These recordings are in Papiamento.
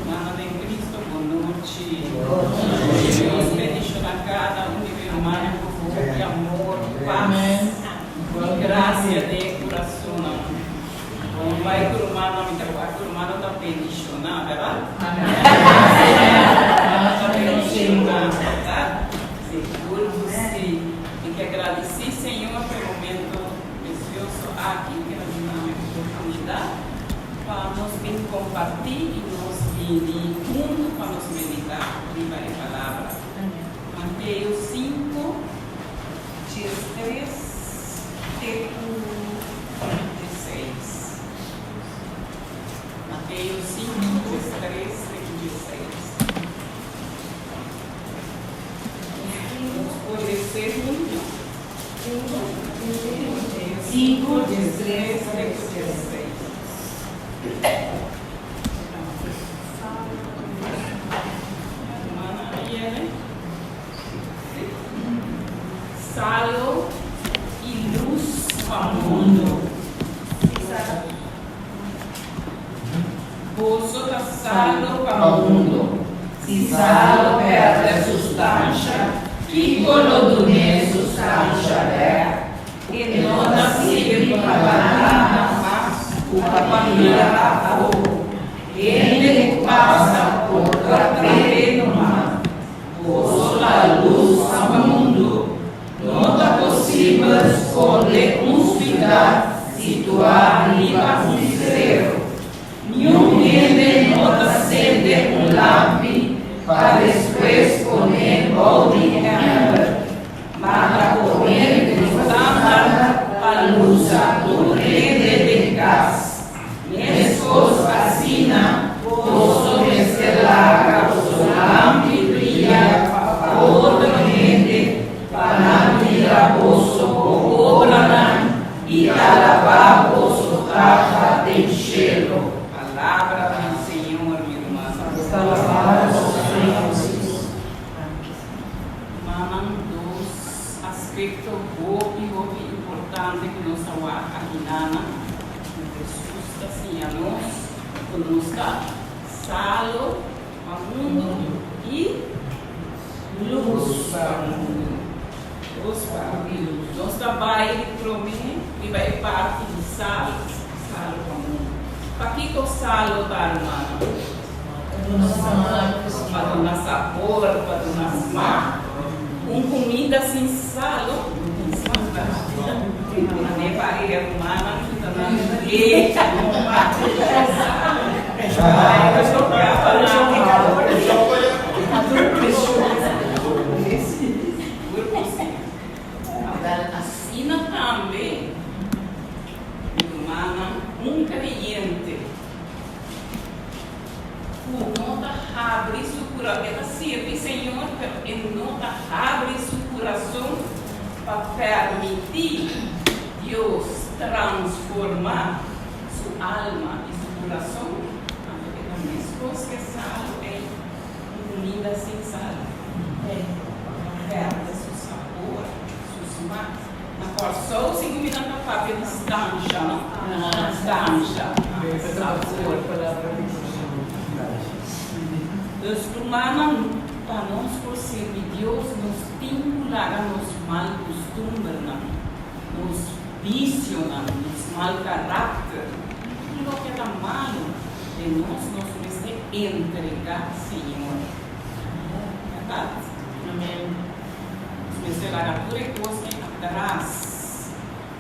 Mama den Cristo, bon nochi. Dios bendiciona cada un di mi rumannan cu hopi amor, paz y gracia den e curasonnan. Bon bai cu rumannan, mi ta wak cu rumannan ta bendiciona, berdad? Rumannan ta bendiciona, berdad? Sigur cu si. Mi ke gradici Señor pa e momento precioso aki cu el a duna mi oportunidad pa nos bin comparti y nos bini hunto pa nos medita riba e palabra. Mateo 5, 13 te cu 16. Mateo 5, 13 te cu 16. Nos por lese hunto? 5, 13 te cu 16. Hermana Ayele? Sí? Salo y luz pa mundo. Boso ta salo pa mundo. Si salo pèrdè sustansha, kiko lo dun'é sustansha bèk? E no ta sirbi pa nada mas ku pa mira afó. Hende ku pasa por trap'é numa. Boso ta lus pa mundu. No ta posibel skonde un siudat situá riba un sero. Niun hende no ta sende un lampi pa despues pon'é bou di hèmber, ma ta pon'é riba standaard pa lusa tur hende den kas. Meskos asina, boso mester laga boso lampi bria pa otro hende pa nan mira boso bon obranan i alabá boso Tata den shelu. Palabra di Señor, mi rumannan. Rumannan, dos aspekto hopi hopi importante ku nos a wak akinana, ku Hesus ta siña nos ku nos ta salo pa mundu i lus pa mundu. Lus pa mundu. Nos ta bai di promé riba e parti di salo, salo pa mundu. Pakiko salo ta, rumannan? Pa duna sabor, pa duna smak. Un kumida sin salo no tin smak. Manera pa e rumannan ku ta na dieta no papia salo. Asina tambe, mi rumannan, un kreyente ku no ta habri su kurason, e ta sirbi Señor, pero e no ta habri su kurason pa permití Dios transformá su alma i su kurason, anto e ta meskos ke salu ei, un kuminda sin sal ta pèrdè su sabor, su smak. Na Kòrsou si kuminda ta papia di stansha, no? Stansha, sabor. Dus rumannan, pa nos por sirbi Dios nos tin ku laga nos mal kustumbernan, nos bisionan, nos mal karakter, tur loke ta malu den nos, nos mester entregá Señor. Bèrdat? Nos mester laga tur e kosnan atras.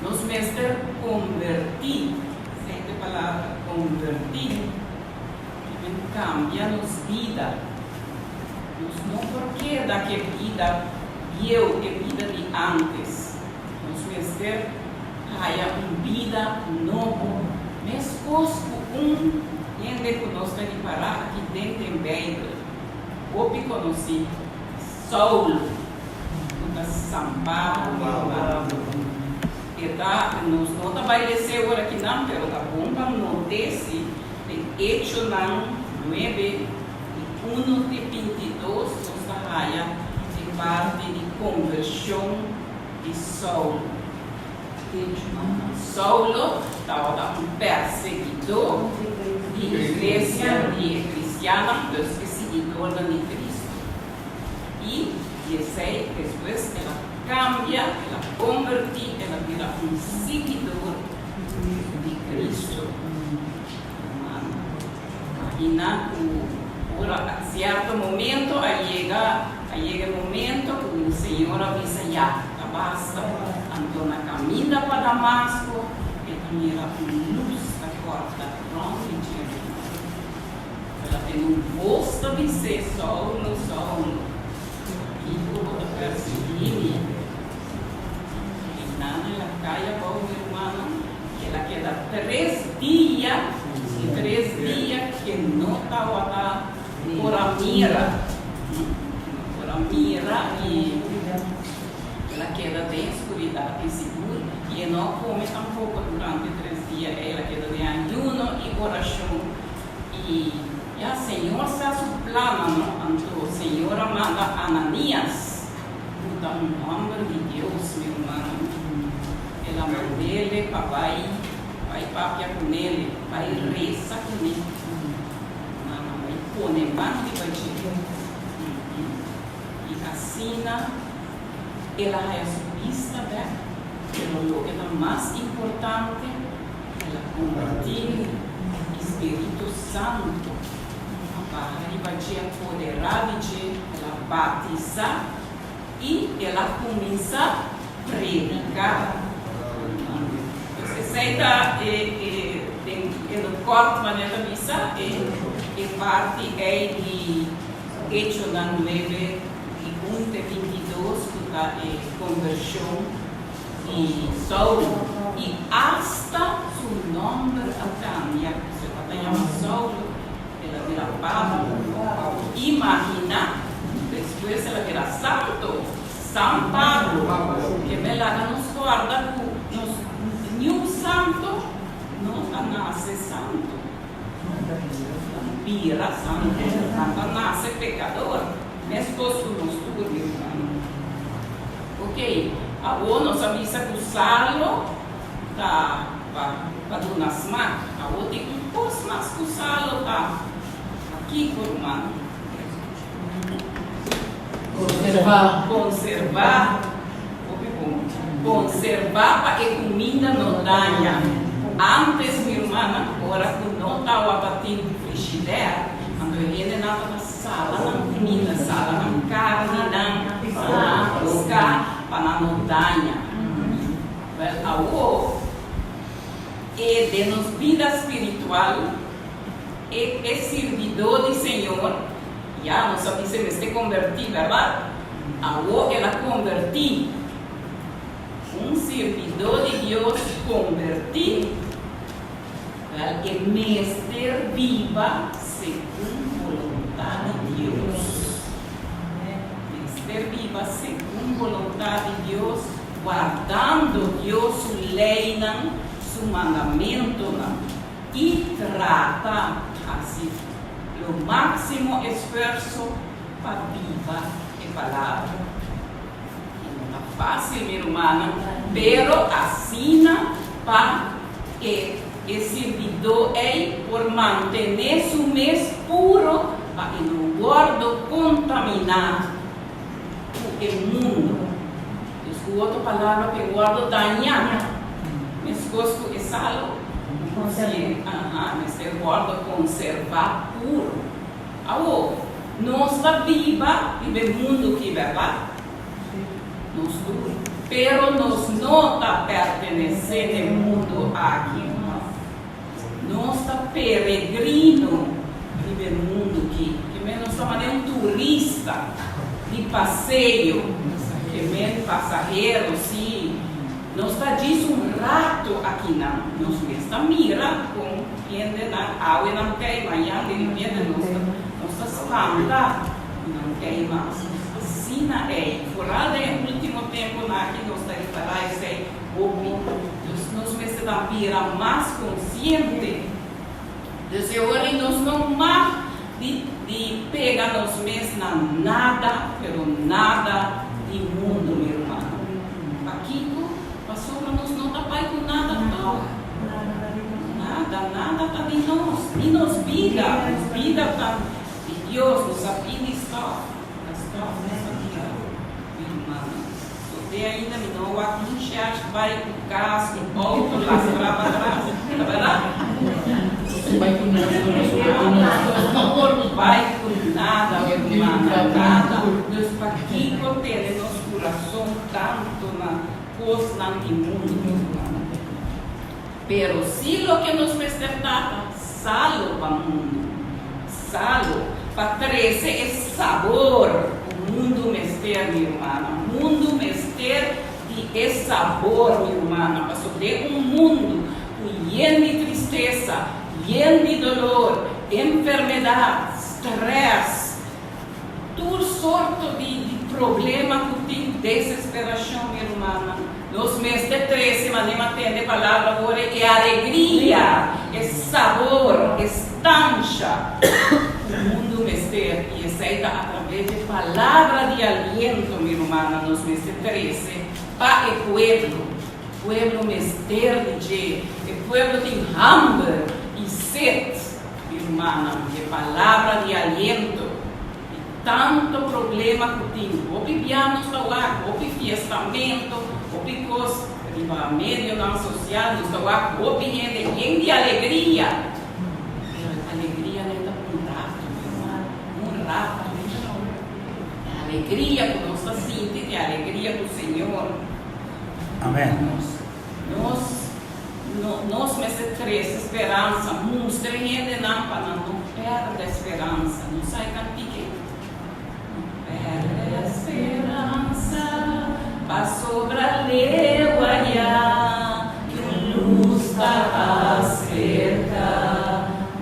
Nos mester. mester kombertí, esei ta e palabra, kombertí, ke men kambia nos bida. Nos no por keda ku e bida bieu, e bida di ántes. Nos mester haya un bida nobo, meskos ku un hende ku nos ta ripará aki den den Beibel, hopi konosí, Saulo, ku ta San Pablo mi ruman. E ta, nos no ta bai les'é ora kinan, pero ta bon pa not'é si den Echonan nuebe i unu te bintidos nos ta haya e parti di konvershon di Saulo. Saulo tabata un perseguidó di iglesia di e kristiannan, dus e siguidornan di Kristu. I di esei despues el a kambia, el a kombertí, el a bira un siguidor di Kristu. Imaginá ku ora sierto momento a yega, a yega e momento ku Señor a bisa, Ya, ta basta. Anto na kaminda pa Damasko e ta mira un lus ta kòrta rònt di dje. El a tende un bos ta bis'é, Saulo, Saulo, pakiko bo ta persiguí mi? Einan el a kai abou, mi rumannan, i el a keda tres dia, i tres dia ke no tabata por a mira, ke no por a mira, i el a keda den skuridat i sigur, i e no a kome tampoko durante tres dia ei, el a keda den ayuno i orashon. I ya, Señor sa su plannan, no? Anto Señor a manda Ananías, ku ta un hòmber di Dios, mi rumannan. El a mand'ele pa bai, bai papia ku nele, bai resa kuné. Rumannan, bai pone man riba dje. I asina el a haya su bista bèk, pero loke ta mas importante, El a kombertí i Spiritu Santu a baha riba dje, a poderá di dje, el a batisá i el a kuminsá prediká. Pues esei ta e den e lo kòrt manera ta bisa e e parti ei di Echonan nuebe di un te 22 ku ta e kombershon di Saulo, i asta su nòmber a kambia, su tabata yama Saulo, el a bira Pablo. Imaginá, despues el a bira santo, San Pablo! Ke me laga nos kòrda ku nos niun santo no ta nase santo, ta bira santo, nan ta nase pekador, meskos ku nos tur, mi rumannan. Ok, awor nos a bisa ku salo ta pa pa duna smak. Awor tin un kos mas ku salo ta. Pa kiko, ruman? Konservá. Konservá. Hopi bon. Konservá pa e kuminda no daña. Ántes, mi rumannan, ora ku no tawabatin frishidèr, anto e hendenan tabata Sala nan kuminda, sala nan karninan, piská, pa nan no daña. Wèl, awor, e den nos bida spiritual, e e sirbidó di Señor, ya nos a bisa e mester kombertí, bèrdat? Awor el a kombertí. Un sirbidó di Dios kombertí. Wel, e mester biba segun boluntat di Dios. Mester biba segun boluntat di Dios, wardando Dios su leinan, su mandamentonan, i trata hasi lo máksimo esfuerso pa biba e Palabra. I no ta fásil, mi rumannan, pero asina pa E e sirbidó ei por mantené su mes puro pa e no wòrdu kontaminá ku e mundu. Dus ku otro palabra pa e wòrdu dañá, meskos ku e salu, si, aha, mester wòrdu konservá puro. Awor, nos ta biba riba e mundu ki, bèrdat? Nos tur. Pero nos no ta pertenesé. pertenesé na e mundu aki. Nos ta peregrino riba e mundu ki. Ke men nos ta manera un turista di paseo, ke men pasahero, sí. Nos ta djis un rato akinan. Nos mes ta mira kon hendenan awe nan kei, mañan di ripiente nos ta nos ta spanta ku nan kei mas. Nos ta asina ei. Foral den e ultimo temponan aki nos ta ripará esei hopi. Dus nos mester ta bira mas konsiente. Dus e ora ei nos no mag di di pega nos mes na nada, pero nada di mundu, mi rumannan. Pakiko? Pasobra nos no ta bai ku nada tòg. Nada, nada ta di nos, ni nos bida. Nos bida ta di Dios, nos a pidi stòf, ta stòf nos a bira, mi rumannan. Tot te ainda mi no wak un church bai ku kas, ku outo lastra pa tras. Ta bèrdat? Bai ku nada, nos no bai ku nada. Nos no por bai ku nada, mi rumannan, nada. Dus pakiko tene nos kurason tantu na kosnan di mundu, mi rumannan? Pero si loke nos mester ta ta salo pa mundu, salo pa trese e sabor ku mundu mester, mi rumannan. Mundu mester di e sabor, mi rumannan, pasobra den un mundu ku yen di tristesa, yen di dolor, enfermedat, strès, Tur sorto di problema ku tin desesperashon, mi rumannan. Nos mester trese manera tende palabra ora e alegria, e sabor, e stansha ku mundu mester. I esei ta atraves di palabra di aliento, mi rumannan, nos mester trese pa e pueblo. Pueblo mester di dje. E pueblo tin hamber i set. Mi rumannan, e palabra di aliento di tanto problema ku tin, hopi bia nos ta wak, hopi fiestamento, hopi kos riba medionan sosial, nos ta wak hopi hende yen di alegria, pero e alegria no ta un rato, mi ruman, un rato. E alegria ku nos ta sinti ta e alegria ku Señor Amen. Nos. Nos no nos mester trese speransa, mustra e hendenan pa nan no pèrdè speransa. Nos sa e kantik ei? No pèrdè speransa, pasobra leu ayá ki un lus ta aserka.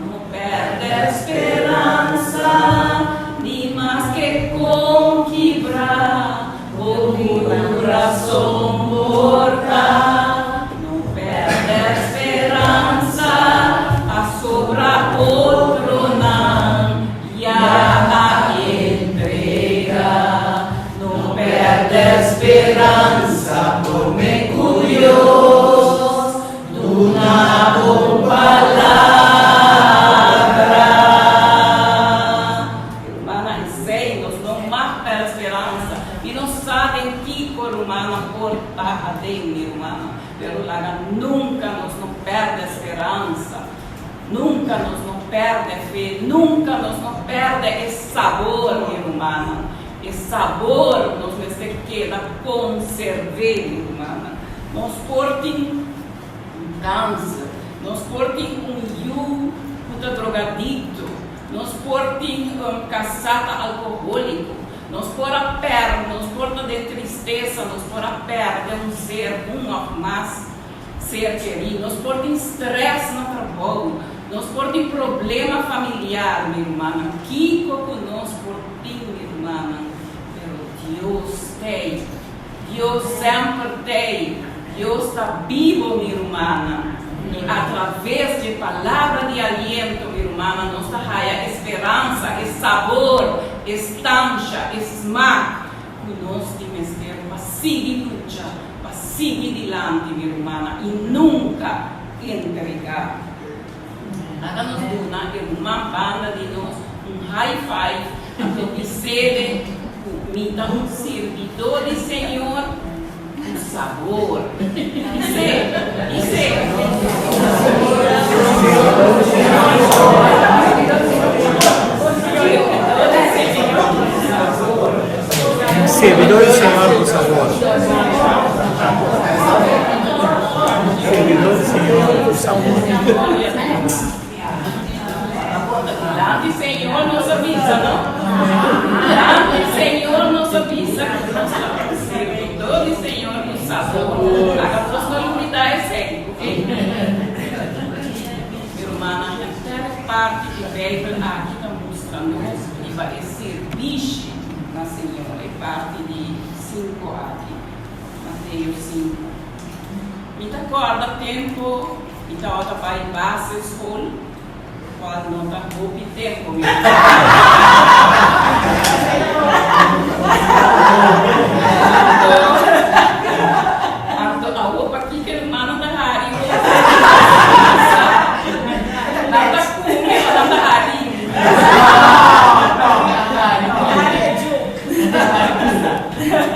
No pèrdè speransa, ni maske kon kibrá. Bo kurason por ta, no pèrdè speransa, pasobra otronan ya a entregá. No pèrdè speransa, promé ku Dios duna bo palabra. Hermana, esei nos no mag pèrdè speransa. Mi no sa den kiko rumannan por ta aden, mi rumannan, pero laga nunka nos no pèrdè speransa, nunka nos no pèrdè fe, nunka nos no pèrdè e sabor, mi rumannan. E sabor nos mester keda konserv'é, mi rumannan. Nos por tin un kanser, nos por tin un yu ku ta drogadikto, Nos por tin un kasá ta alkohóliko. Nos por a pèr, nos por ta den tristesa, nos por a pèrdè un ser, un òf mas ser kerí. Nos por tin strès na trabou. Nos por tin problema familiar, mi rumannan. Kiko ku nos por tin, mi rumannan, pero Dios t'ei. Dios semper t'ei. Dios ta bibo, mi rumannan. I atraves dje palabra di aliento, mi rumannan, nos ta haya e speransa, e sabor, e stansha, e smak ku nos tin mester pa sigui lucha, pa sigui dilanti, mi rumannan, i nunka entregá. Laga nos duna e ruman banda di nos un high five anto bis'é ku mi ta un sirbidó di Señor ku sabor. Bis'é, bis'é. Sirbidó di Señor ku sabor. Un sirbidó di Señor ku sabor. Dilanti Señor nos a bisa, no? Dilanti Señor nos a bisa ku nos ta sirbidó di Señor ku sabor. Laga nos no lubidá esei, ok? Mi rumannan, henter e parti di Beibel aki ta mustra nos riba e sirbishi na Señor, e parti di sinku aki, Mateo sinku. Mi ta kòrda tempu mi tabata bai basisschool, kual no ta hopi tempu mi ta Anto awor pakiko e rumannan ta hari bo? Nan ta kume o nan ta hari?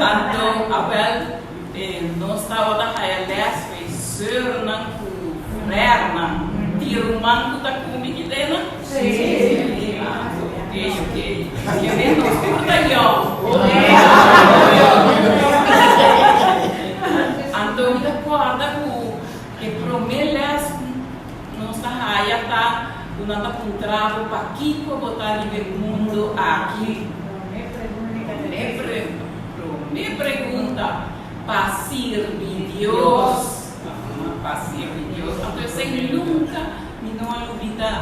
Anto awel nos tabata haya les pa e seurnan ku frernan. Tin ruman ku ta kume kidena? Sí. Ok, ok. Kende nos tur ta yòn. Anto mi ta kòrda ku e promé lès ku nos ta haya ta ku nan ta puntra bo pakiko bo ta riba e mundu aki. Promé pregunta, pa sirbi Dios. Pa sirbi Dios. Anto esei nunka mi no a lubidá.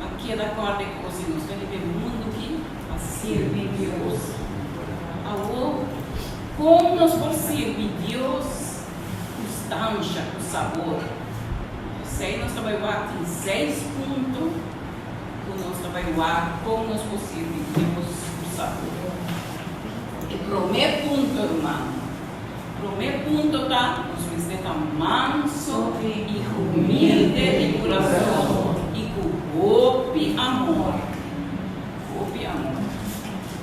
A keda kòrda e kos di nos ta riba e mundu aki pa sirbi Dios. Awor, kon nos por sirbi Dios ku stansha, ku sabor? Esei nos ta bai wak tin seis punto ku nos ta bai wak kon nos por sirbi Dios ku sabor. E promé punto, ruman, promé punto ta nos mester ta manso i humilde di kurason i ku hopi amor. Hopi amor.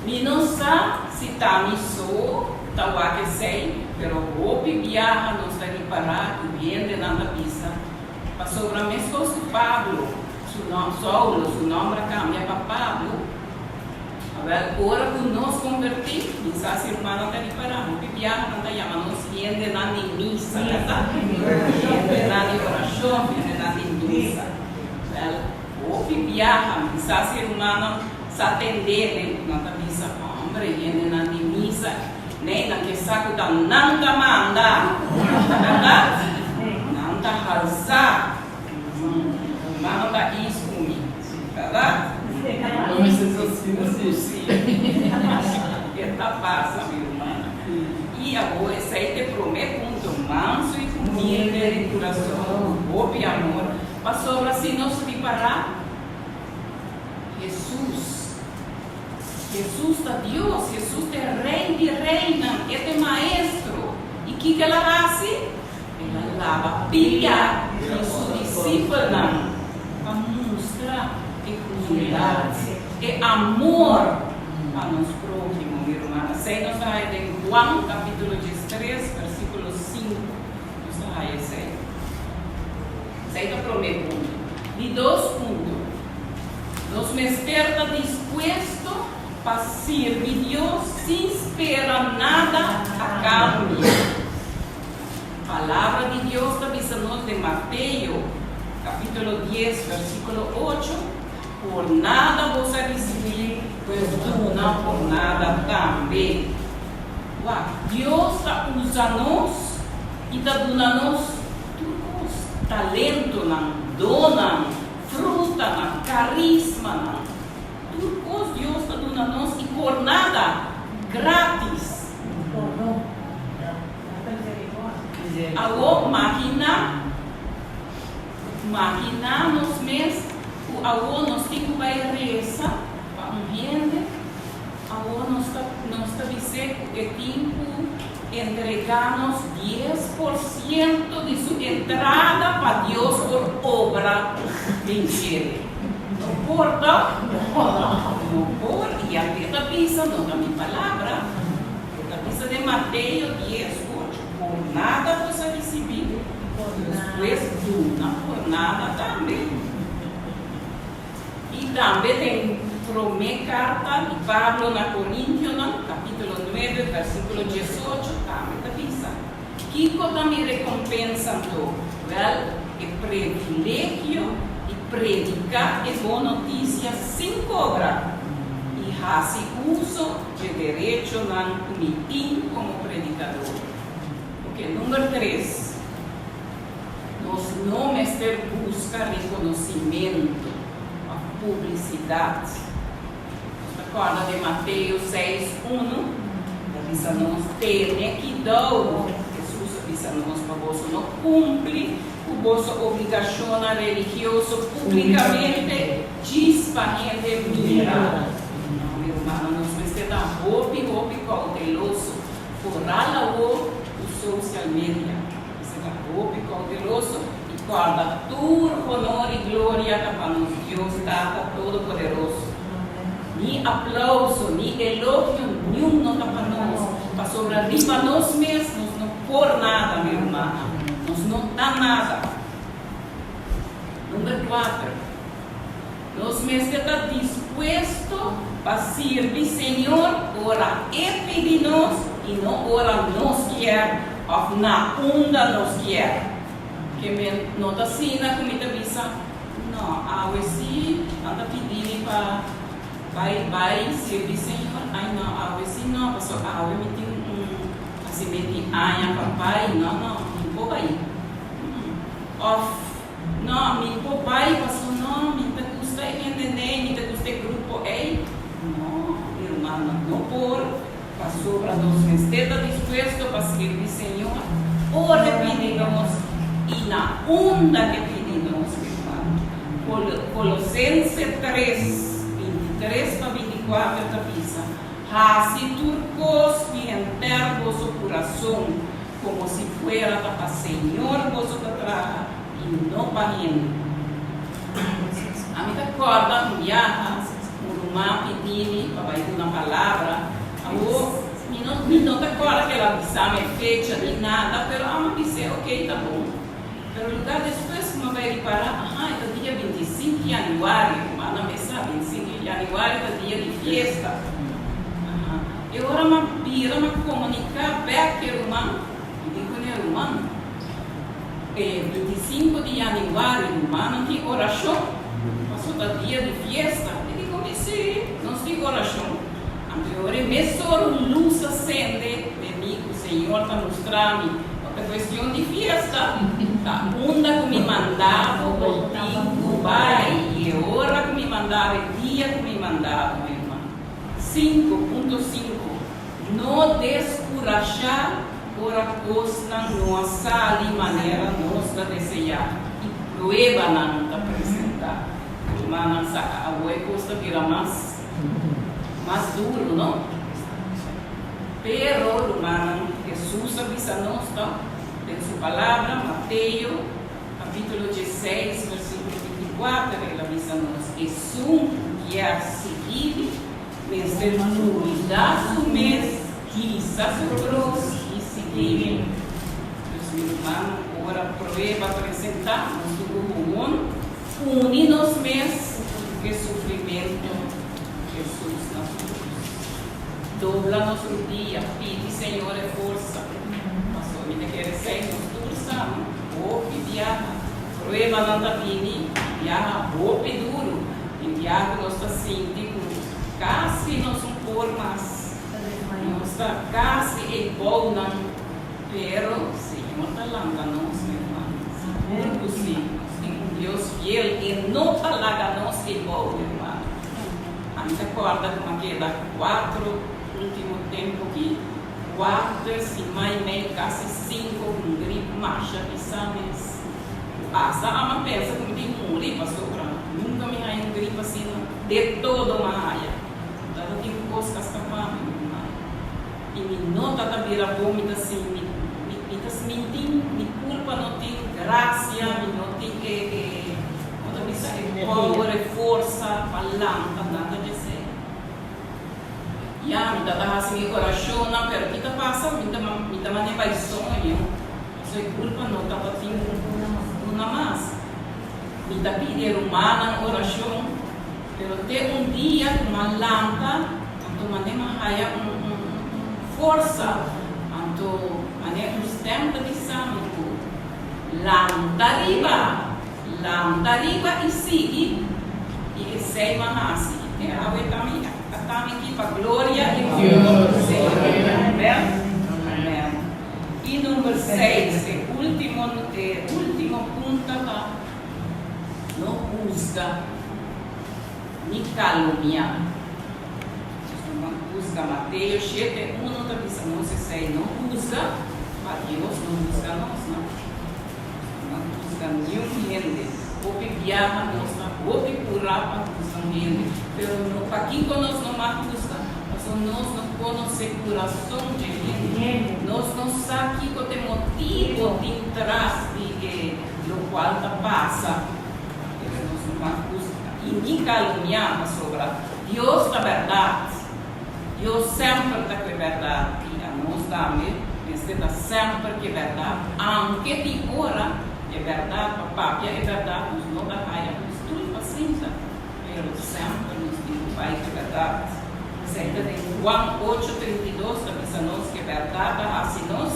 Mi no sa si ta mi so ta wak esei, pero hopi biaha nos ta ripará ku hendenan ta bisa, Pasobra meskos ku Pablo su nòm, Saulo su nòmber a kambia pa Pablo, Awel, ora ku nos konvertí, mi sa si rumannan ta ripará, hopi biaha nan ta yama nos hendenan di misa, bèrdat? Hendenan di orashon, hendenan di misa. Wèl, hopi biaha mi sa si rumannan sa tendé den ku nan ta bisa, Hombre, hendenan di misa, nee, nan ke sa ku ta nan ta manda, bèrdat? Nan ta halsá. Rumannan ta eens ku mi, bèrdat? No mester ta asina si. Sí. E ta pasa, mi rumannan. I awor esei ta e promé punto, mansu i humilde di kurason, ku hopi amor, pasobra si nos ripará, Hesus, Hesus ta Dios, Hesus ta e Rei di reinan, e ta e Maestro. I kiko el a hasi? El a laba pia di su disipelnan pa mustra e humildat, e amor pa nos próhimo. Mi ruman, esei nos ta haya den Juan kapítulo diestres, versíkulo sinku. Nos ta haya esei. Esei ta promé punto. Di dos punto, nos mester ta dispuesto pa sirbi Dios sin spera nada a kambio. Palabra di Dios ta bisa nos den Mateo, capítulo dies, versículo ocho, Por nada boso a ricibí, pues duna por nada tambe. Wak, Dios ta usa nos i ta duna nos tur cos, talentonan, donnan, frutanan, carismanan. Tur cos Dios ta duna nos i por nada, gratis. Awor maginá, maginá nos mes ku awor nos tin ku bai resa pa un hende, awor nos ta nos ta bis'é ku e tin ku entregá nos 10% di su entrada pa Dios por obra den djele. No por ta? No por, i awe ta bisa, no ta mi palabra. E ta bisa den Mateo dies, ocho, Por nada boso a risibí, despues duna por nada tambe. I tambe den promé karta di Pablo na Korintionan, kapítulo nuebe, versíkulo diesocho, tambe ta bisa, Kiko ta mi rekompensa anto? Wèl, e. privilegio di prediká e bon notisia sin kobra i hasi uso dje derechonan ku mi tin komo predikadó. Oke, number tres, nos no mester buska rekonosimentu òf publisidat. Nos ta kòrda den Mateo seis unu, ta bisa nos, Tene kidou, Hesus a bisa nos, pa boso no kumpli ku boso obligashonnan religioso públikamente djis pa hende mira. No, mi rumannan, nos mester ta hopi, hopi kouteloso, foral awor ku social media. Mester ta hopi kouteloso i kòrda tur honor i gloria ta pa nos Dios Tata Todopoderoso. Ni aplauso, ni elogio niun no ta pa nos, pasobra riba nos mes nos no por nada, mi rumannan, nos no ta nada. Number kuater, nos mester ta dispuesto pa sirbi Señor ora E pidi nos i no ora nos kier òf na unda nos kier. Ke men no ta asina ku mi ta bisa, No, awe sí nan ta pidi mi pa bai bai sirbi Señor. Ai no, awe sí no, pasobra awe mi tin un hasimentu di aña pa bai. No, no, mi por bai. Òf, No, mi por bai paso no, mi ta gusta e hendenei, mi ta gusta e grupo ei. No, mi rumannan, no por, pasobra nos mester ta dispuesto pa sirbi Señor ora e pidi nos i na unda ke pidi nos, mi rumannan. Kolosense tres, 23 pa 24 ta bisa, Hasi tur kos di henter boso kurason, Komo si fuera ta pa Señor boso ta traha i no pa hende. Ami ta kòrda un biaha un ruman pidi mi pa bai duna palabra. Awor, mi no mi no ta kòrda ku el a bisa mi e fecha ni nada, pero amo a bis'é, Oké, ta bon. Pero lugá despues ku mi a bai ripará, aha, e ta dia 25 yanüari. Rumannan mes sa, 25 yanüari ta dia di fiesta. Aha. E ora m'a bira m'a komuniká bèk ku e ruman, mi di kuné, Ruman, e 25 di yanüari rumannan tin orashon, pasobra ta dia di fiesta. E di ku mi, Sí, nos tin orashon. Anto e ora e mesora un lus a sende den mi ku Señor ta mustra mi, no ta kuestion di fiesta, ta unda ku mi manda bo, bo tin ku bai, i e ora ku mi manda bo, e dia ku mi manda bo, mi ruman. 5.5 No deskurashá ora kosnan no a sali manera nos ta deseá i pruebanan ta presentá. Rumannan sa awor e kos ta bira mas mas duru, no? Pero, rumannan, Hesus a bisa nos ta den su Palabra, Mateo Capítulo 16, versículo 24, el a bisa nos, Esun ku kier sigui mi, mester lubidá su mes, hisa su krus i sigui mi. Dus mi ruman, ora prueba presentá, nos tur ku gewoon uni nos mes ku e sufrimentu di Hesus na su krus. Dobla nos rudia, pidi Señor e forsa. Pasobra mi ta kere esei nos tur sa, no? Hopi biaha pruebanan ta bini, biaha hopi duru, tin biaha ku nos ta sinti ku kasi nos un por mas, nos ta kasi e bounan, pero Señor ta lanta nos, mi hermano, sigur ku si, nos tin un Dios fiel, e no ta laga nos e bou, mi hermano. Ami ta kòrda ku mi a keda kuatro ultimo tempu aki. Kuater siman i mei, kasi sinku, ku un grip masha pisá mes. Ku asta ama pensa ku mi tin muri pasobra nunka mi haña un grip asina de todo m'a haya. Mi tata tin un kos ka skapá mi, mi ruman. I mi no tata bira bon, mi ta sin mi mi mi ta mi tin mi kurpa no tin grasia, mi no tin e e komo ta bisa e power, e forsa pa lanta nada di esei. Ya, mi ta ta hasi mi orashonnan, pero ki ta pasa? Mi ta mi ta mane bai soño, pasobra e kulpa no tabatin duna mas. Mi ta pidi e rumannan orashon, pero te un dia ku m'a lanta, anto mane m'a haya un un un forsa, anto mane un stèm ta bisa mi ku, Lanta riba! Lanta riba i sigui, i esei m'a hasi. I te awe ta mi ta mi aki pa gloria i honor di Señor. Amen. Amen. I number seis, e ultimo, e ultimo punta ta, no husga ni kalumniá. Nos no ban husga. Mateo shete uno ta bisa nos esei, no husga, pa Dios no husga nos, no. No husga niun hende. Hopi biaha nos ta hopi purá pa husga un hende. Pero no, pakiko nos no mag husga? Pasobra nos no konosé kurason dje hende. Nos no sa kiko ta e motibo tin tras di e lokual ta pasa. Pero nos no mag husga i ni kalumniá, pasobra Dios ta bèrdat. Dios semper ta ku e bèrdat i anos tambe mester ta semper ku e bèrdat, aunke tin ora e bèrdat pa papia e bèrdat nos no ta haya un stul pa sinta, pero semper nos tin ku bai ku e bèrdat. Esei ta den Juan ocho 32 ta bisa nos ku e bèrdat ta hasi nos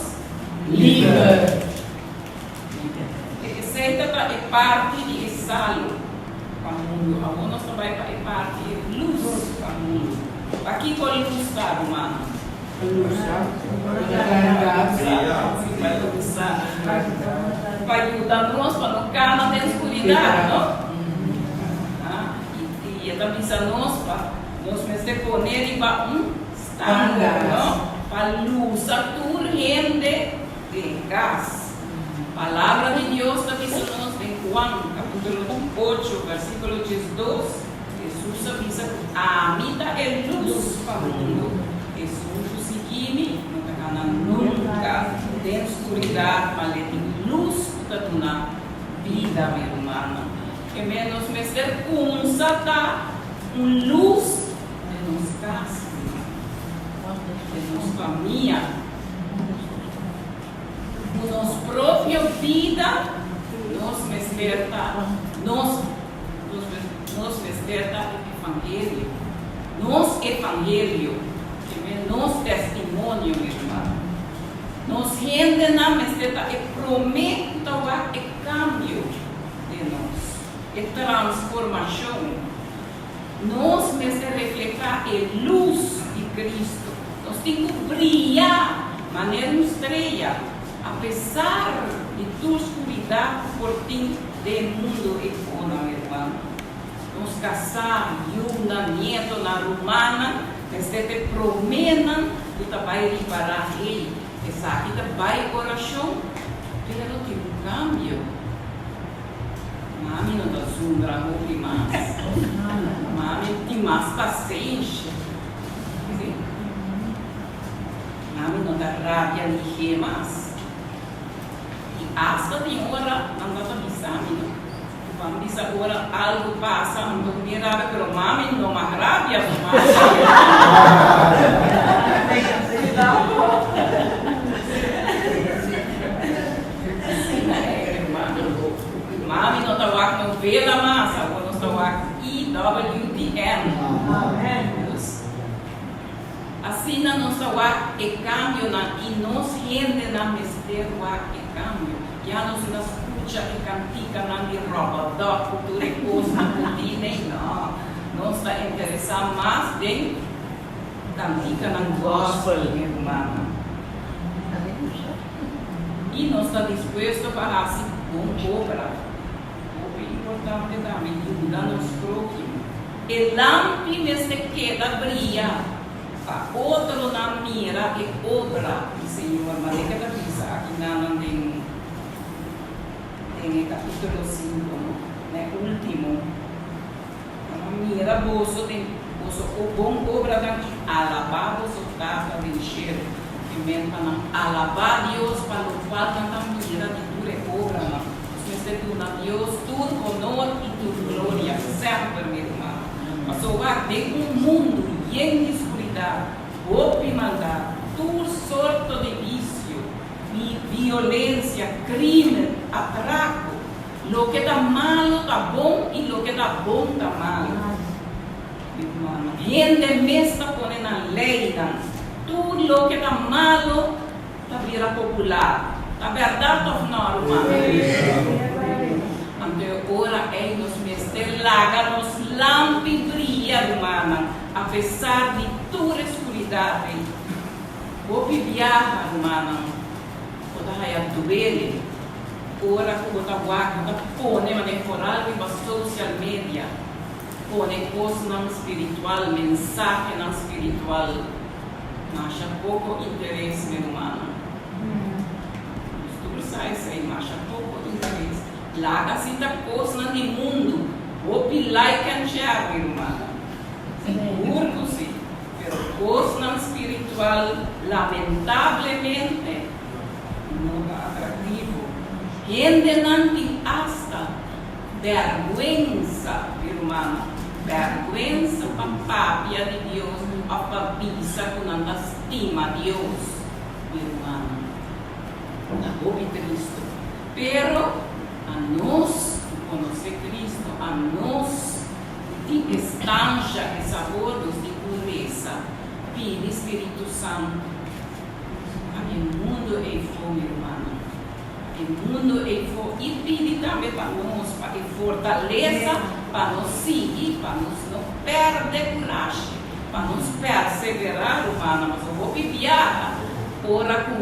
Liber. Esei ta ta e parti di e salu pa mundu. Awor nos ta bai pa e parti e lus pa mundu. Pakiko lus ta, rumannan? Pa lusa. Pa yuda nos pa no kana den skuridat, no? I e ta bisa nos pa nos mester pone riba un standaard, no? Pa lusa tur hende Den kas. Palabra di Dios ta bisa nos den Juan capítulo ocho versículo 12, Jesús a bisa cu ami ta e luz pa mundo, esun cu sigui mi no ta cana nunca den scuridad, ma le tin luz cu ta duna bida. Mi rumannan, ke men nos mester cumsa ta un luz den nos cas, den nos famia. Ku nos propio bida nos mester ta nos nos mester ta e evangelio. Nos evangelio, ke men nos testimonio, mi ruman. Nos hendenan mester ta e promé ku ta wak e kambio den nos, e transformashon. Nos mester reflehá e lus di Cristo. Nos tin cu bria manera un strea, apesar di tur scuridad cu por tin den e mundo e cona, mi ruman. Nos casá, yunan, nietonan, rumannan mester ta e proménan cu ta bai ripará, hey, esaki ta bai oracion, pero tin un cambio. Mami no ta zundra hopi mas. Mami tin mas pasenshi. Si. Mami no ta rabia lihé mas. I asta tin ora nan ta ta bisa mi no. Ku ban bisa ora algu pasa anto mi rabia pero mami no mag rabia no mas. Asina e hermano. Mami no ta wak novela mas, awor nos ta wak EWTN. Dus, asina nos ta wak e kambionan i nos hendenan mester wak e kambio. Ya nos no ta skucha e kantikanan di ròbòdòp ku tur e kosnan ku tin ei, no. Nos ta interesá mas den kantikanan gòspel, mi rumannan. I nos ta dispuesto pa hasi bon obra. Hopi importante tambe yuda nos próhimo. E lampi mester keda bria pa otronan mira e obra di Señor. Manera ke ta bisa aki nanan den den e kapítulo sinku, no? Na e último. Pa nan mira boso den boso bon obranan i alabá boso Tata den shelu. E men pa nan alabá Dios pa lokual nan ta mira di tur e obranan. Nos mester duna Dios tur honor i tur gloria semper, mi ruman. Pasobra den un mundu yen di skuridat, hopi maldat, tur sorto di bisio, violensia, krimen, atrako, Loke ta malu ta bon i loke ta bon ta malu. Mi rumannan, hende mes ta pone nan leinan. Tur loke ta malu ta bira popular. Ta bèrdat òf nò, rumannan? Anto e ora. laga nos lampi bria, rumannan, apesar di tur e skuridat ei. Hopi biaha, rumannan, bo ta haya duele ora ku bo ta wak, bo ta pone manera foral riba social media, pone kosnan spiritual, mensahenan spiritual. Masha poko interes, mi rumannan. Nos tur sa esei, masha poko interes. Laga si ta kosnan di mundu, hopi like and share, mi rumannan. Sigur ku si. Pero kosnan spiritual lamentablemente no ta atraktivo. Hendenan tin asta bèrgwensa, mi rumannan, bèrgwensa pa papia di Dios òf pa bisa ku nan ta stima Dios, mi rumannan. Ta hopi tristu. Pero anos ku konosé Kristu, anos ku tin e stansha, e sabor, nos tin ku resa, pidi Spiritu Santu pa e mundu ei for, mi rumannan. E mundu ei for i pidi tambe pa nos, pa e fortalesa pa nos sigui, pa nos no pèrdè kurashi, pa nos perseverá, rumannan. Pasobra hopi biaha ora ku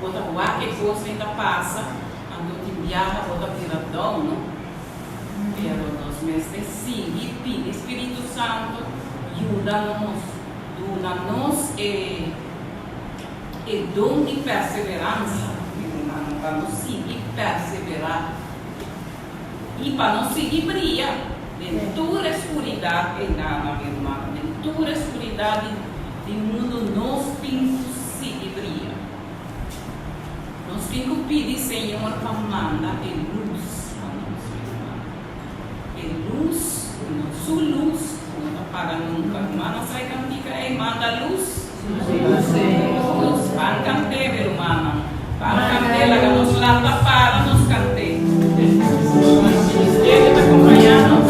bo ta wak e kosnan ta pasa, anto tin biaha bo ta bira down, no? Pero nos mester sigui pidi Spiritu Santu yuda nos, duna nos e. E don di perseveransa, mi rumannan, pa nos sigui perseverá i pa nos sigui bria den tur e skuridat einan, mi rumannan, den tur e skuridat di mundu nos tin ku sigui bria. Nos tin ku pidi Señor pa manda e lus pa nos, mi rumannan. E lus, Su lus ku no ta paga nunka. Rumannan sa e kantika ei, Manda lus. Nos ban kant'é, mi rumannan. Ban kant'é, laga nos lanta para nos kant'é. Ministerio ta kompañá nos.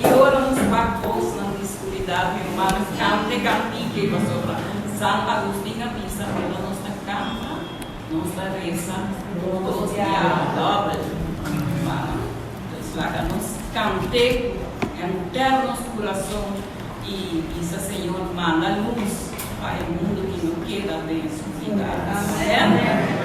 Ki ora nos wak kosnan di skuridat, mi rumannan, kante kantike, pasobra San Agustin a bisa, ora nos ta kanta, nos ta resa dos biaha, dòbel, rumannan. Dus laga nos kant'é ku henter nos kurason i bisa Señor, manda lus pa e mundu ki no keda den skuridat. Amen.